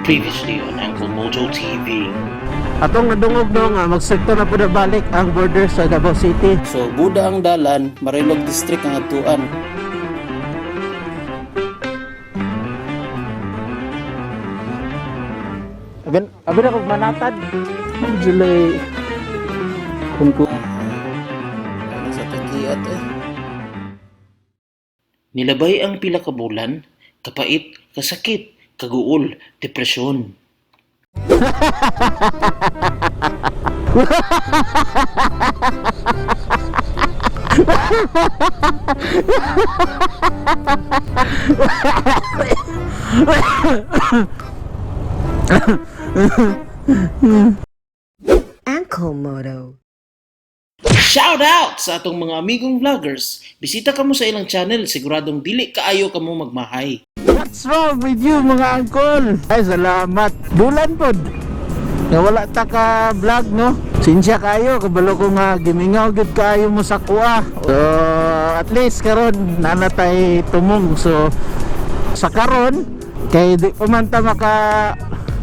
Previously on Uncle Moto TV. Atong nadungog, no, nga magsektor na po na balik ang border sa Davao City. So Buda ang dalan, Marilog District ang adtuan. Abin, abin ako manatad. July kung ko sa tagiat eh. Nilabay ang pila ka bulan, kapait, kasakit, kaguol, depresyon. Uncle Moto. Shout out sa atong mga amigong vloggers. Bisita kamo sa ilang channel, siguradong dili kaayo kamo magmahay. What's wrong with you, mga angkol? Ay, salamat. Bulan pod. Nga wala ta ka vlog, no? Sinsya kayo, kabalo ko nga gimingaw gid kaayo mo sa kuha. So, at least karon nanatay tumong. So, sa karon kay di pa man ta maka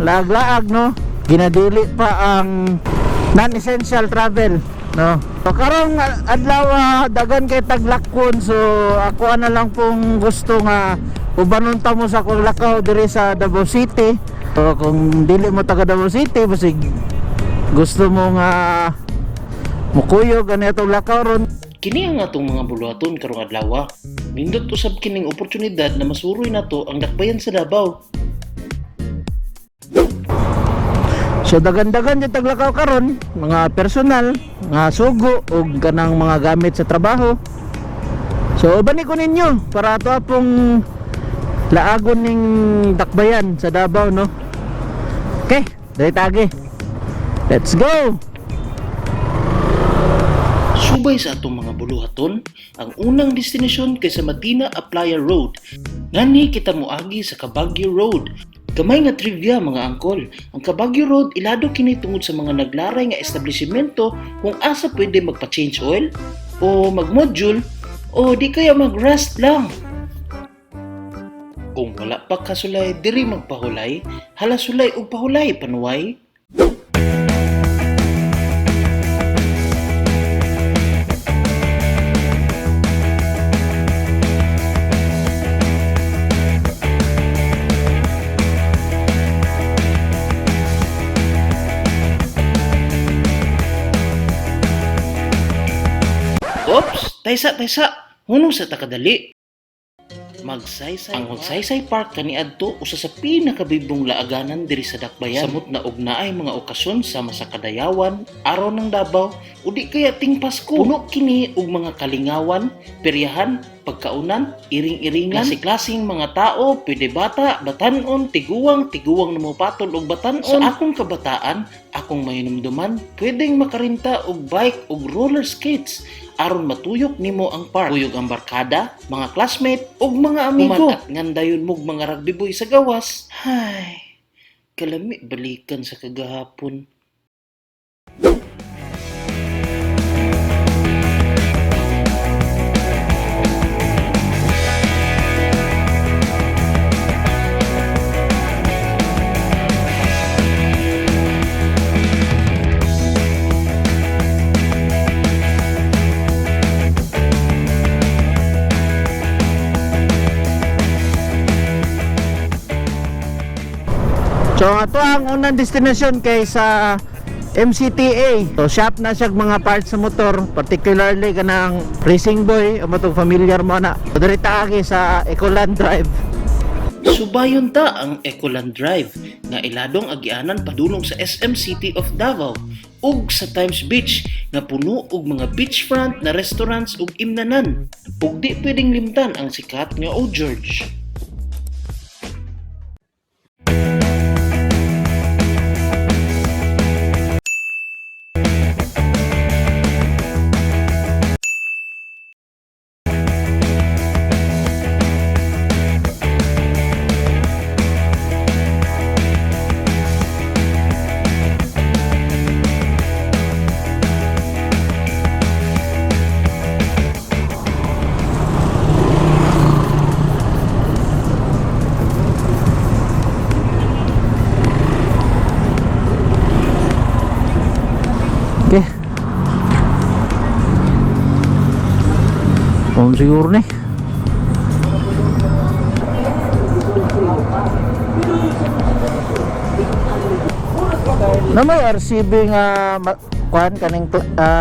laag-laag, no? Ginadili pa ang non-essential travel, no? So karong adlaw, dagan kay taglakon, so ako na lang pong gusto nga ubanon ta mo sa akong lakaw diri sa Davao City. So kung dili mo taga Davao City, basig gusto mo nga mukuyog ani atong lakaw ron. Kini ang atong mga buluhaton karong adlaw. Nindot usab kining oportunidad na masuroy nato ang dakbayan sa Davao. So dagan-dagan yung taglakaw karon, mga personal, mga sugo ug kanang mga gamit sa trabaho. So uban ko ninyo para ato apong laagon ning dakbayan sa Davao, no. Okay, dali tagi. Let's go. Subay sa atong mga buluhaton, ang unang destinasyon kay sa Madina Aplaya Road. Ngani kita moagi sa Cabagyo Road. Gamay nga trivia, mga angkol, ang Cabagyo Road ilado kini tungod sa mga naglaray nga establishmento kung asa pwede magpa-change oil o mag-module o di kaya mag-rest lang. Kung wala pa kasulay diri magpahulay, hala sulay og pahulay panuway. Oops! Taysa, taysa! Hunong sa takadali. Magsaysay. Ang Magsaysay Park kaniadto usa sa pinakabibong laaganan diri sa Dakbayan. Samot na og naay mga okasyon sama sa Kadayawan, Araw ng Davao, o di kaya ting Pasko. Puno kini og mga kalingawan, peryahan, pagkaunan, iring-iringan, klase-klaseng mga tao, pwede bata, batanon, tiguang, tiguang na mopatol og batanon. Sa akong kabataan, akong mahinumduman, pwedeng makarinta og bike og roller skates aron matuyok nimo ang park. Kuyog ang barkada, mga classmate ug mga amigo. Human at ngandayon mog mga rugby boy sa gawas. Hay, kalami balikan sa kagahapon. So ato ang unang destination kay sa MCTA. So shop na siya mga parts sa motor, particularly kanang Racing Boy, amo tong familiar mo na. So, diri ta agi sa Ecoland Drive. Subayon ta ang Ecoland Drive nga iladong agianan padulong sa SM City of Davao ug sa Times Beach nga puno og mga beachfront na restaurants ug imnanan. Ug di pwedeng limtan ang sikat nga O George. Kung siguro ni. Na may RCB nga kuan kaning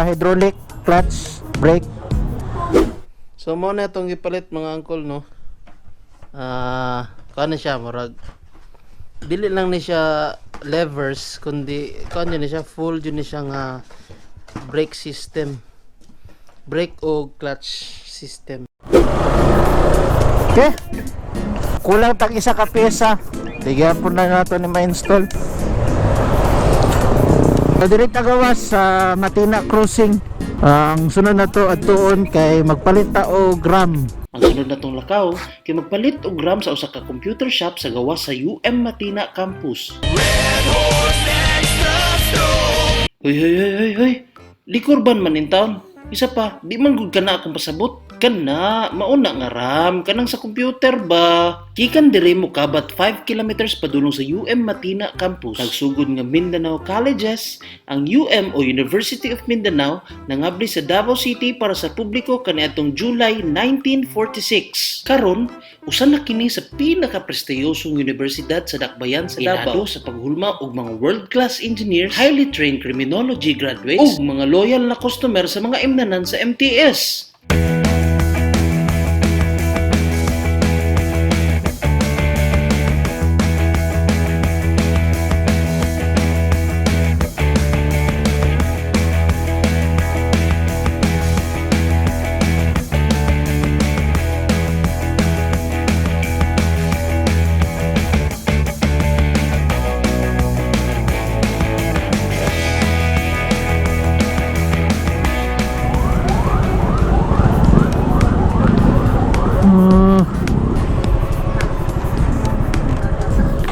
hydraulic clutch brake. So mo na itong gipalit, mga uncle, no. Kuan na siya, murag dili lang ni siya levers kundi kuan yun ni siya, full yun ni siya nga brake system. Brake o clutch system. Okay. Kulang tag isa ka pyesa. Tigyan po na nato ni ma-install. So, diri tagawas sa Matina Crossing. Ang sunod na to adtuon kay magpalit ta og RAM. Ang sunod na tong lakaw kay magpalit og RAM sa usa ka computer shop sa gawas sa UM Matina Campus. Hoy hoy hoy hoy hoy. Likurban man in town. Isa pa, di man gud kana akong pasabot. Kana, mauna nga RAM kanang sa computer ba. Gikan dire mo kabat 5 kilometers padulong sa UM Matina Campus. Nagsugod nga Mindanao Colleges, ang UM o University of Mindanao nangabli sa Davao City para sa publiko kaniadtong July 1946. Karon, usa na kini sa pinakaprestiyosong universidad sa dakbayan sa Davao sa paghulma og mga world-class engineers, highly trained criminology graduates, ug mga loyal na customer sa mga imnanan sa MTS.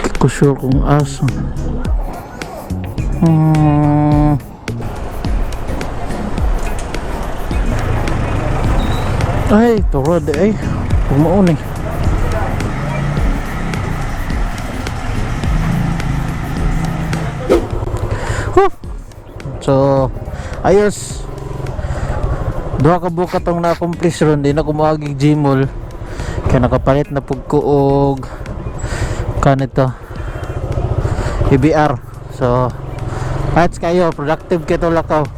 Di ko sure kung asa. Ay, turod eh. Pumaon eh. Huh. So, ayos. Duha ka buka tong na-accomplish ron, di na kumuagig Gmall. Kaya nakapalit na pug ko og kanito EBR. So, ayos kayo, productive kito lakaw.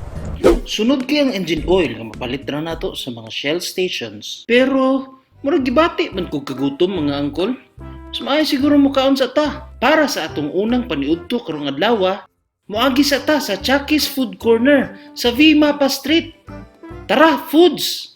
Sunod kay ang engine oil nga mapalit ra nato sa mga Shell stations. Pero murag gibati man kog kagutom, mga angkol. Mas maayo siguro mukaon sa ta. Para sa atong unang paniudto karong adlaw, moagi sa ta sa Chucky's Food Corner sa V. Mapa Street. Tara, foods!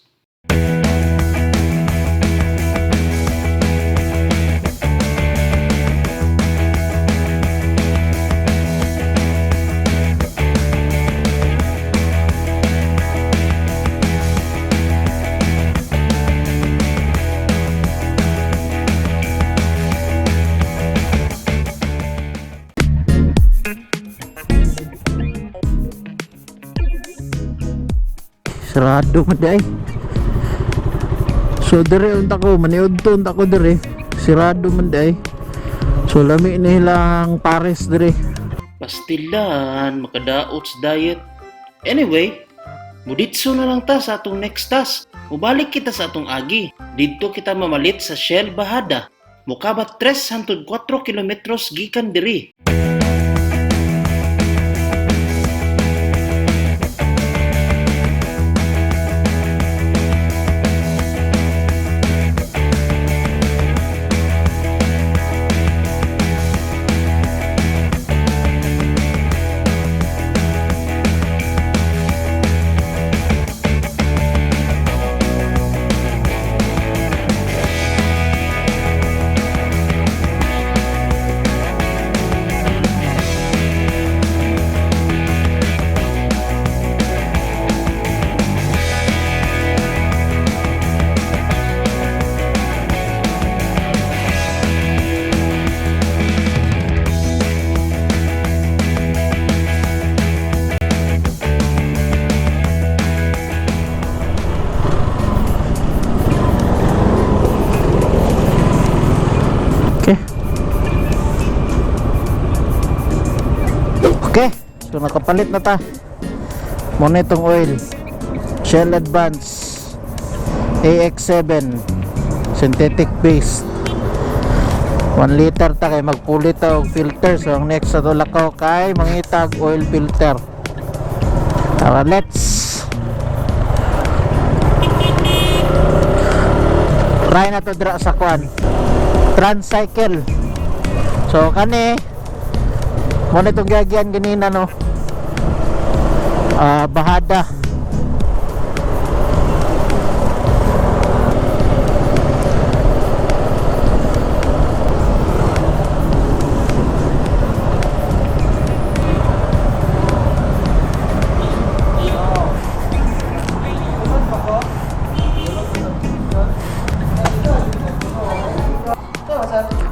Sarado man day. So dire unta ko, maniudto unta ko dire. Sirado man day. So lami nilang pares dire. Pastilan, makadaot sa diet. Anyway, muditso na lang ta sa atong next task. Mubalik kita sa atong agi. Didto kita mamalit sa Shell Bahada. Mukabat 304 kilometros gikan diri. Okay. Okay. So nakapalit na ta. Muna itong oil. Shell Advance. AX7 synthetic based. 1 liter ta kay magpulit ta og filter. So ang next sa lakaw kay mangitag oil filter. Tara, let's try na to dira sa kwan, Transcycle. So kani mo na itong giagyan ganina, no? Ah, bahada.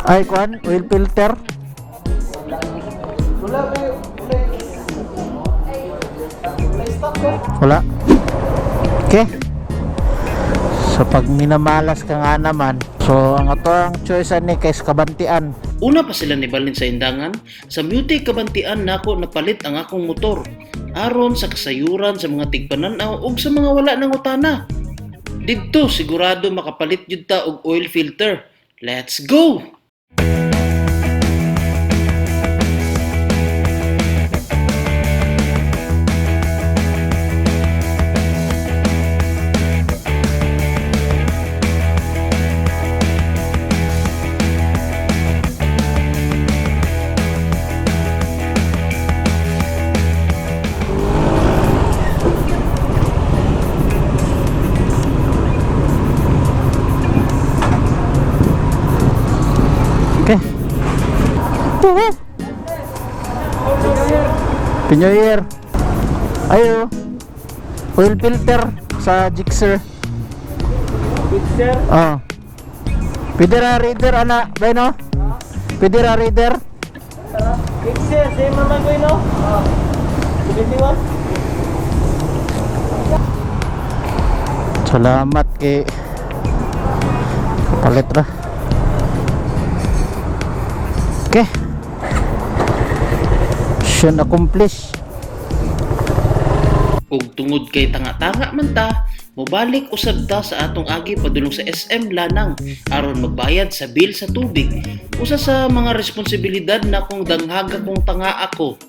Ay, kwan, oil filter. Wala. Okay. So pag minamalas ka nga naman, so ang ato ang choice ani kay sa Kabantian. Una pa sila nibalhin sa Indangan, sa Mute Kabantian nako napalit ang akong motor. Aron sa kasayuran sa mga tigpananaw ug sa mga wala nang utana. Didto sigurado makapalit jud ta og oil filter. Let's go! Okay. Woohoo! Happy New Year. Ayo. Oil filter sa Gixxer. Gixxer? Oh. Pwede ra reader ana, bay no? Pwede ra reader? Gixxer, same naman ko no? 71? Salamat kay kapalit ra. Okay. Mission accomplished. Ug tungod kay tanga-tanga man ta, mobalik usab ta sa atong agi padulong sa SM Lanang aron magbayad sa bill sa tubig. Usa sa mga responsibilidad na kung danghaga kung tanga ako.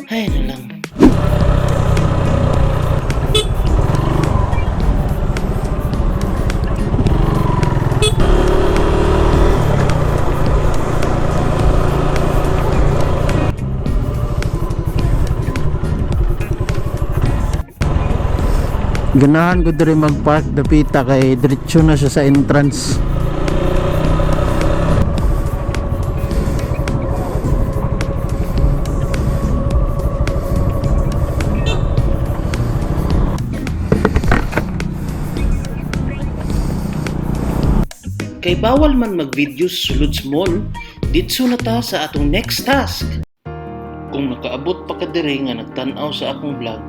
Ay na lang. Ganahan ko diri mag-park dapita kay diretso na siya sa entrance. Kay bawal man mag-video sa sulod sa mall, ditso na ta sa atong next task. Kung nakaabot pa ka diri nga nagtan-aw sa akong vlog,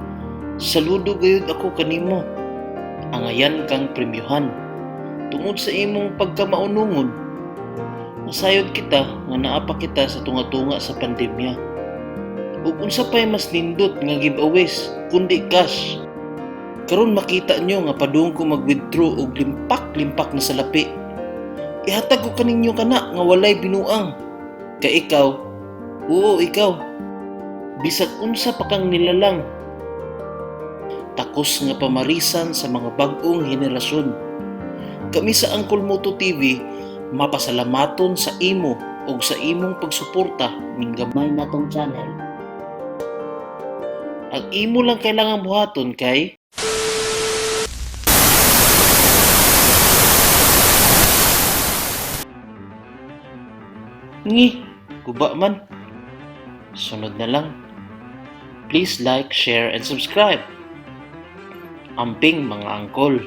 saludo gayud ako kanimo. Angayan kang premyuhan. Tungod sa imong pagkamaunungon, nasayod kita nga naa pa kita sa tunga-tunga sa pandemya. Ug unsa pay mas nindot nga giveaways kundi cash. Karon makita nyo nga padung ko mag-withdraw og limpak-limpak na salapi. Ihatag ko kaninyo kana nga walay binuang. Kay ikaw, oo ikaw, bisag unsa pa kang nilalang. Takos nga pamarisan sa mga bag-ong henerasyon. Kami sa Angkol Moto TV, mapasalamaton sa imo ug sa imong pagsuporta ning gamay natong channel. Ang imo lang kailangang buhaton kay Ngi, guba man. Sunod na lang. Please like, share, and subscribe. Amping mga angkol.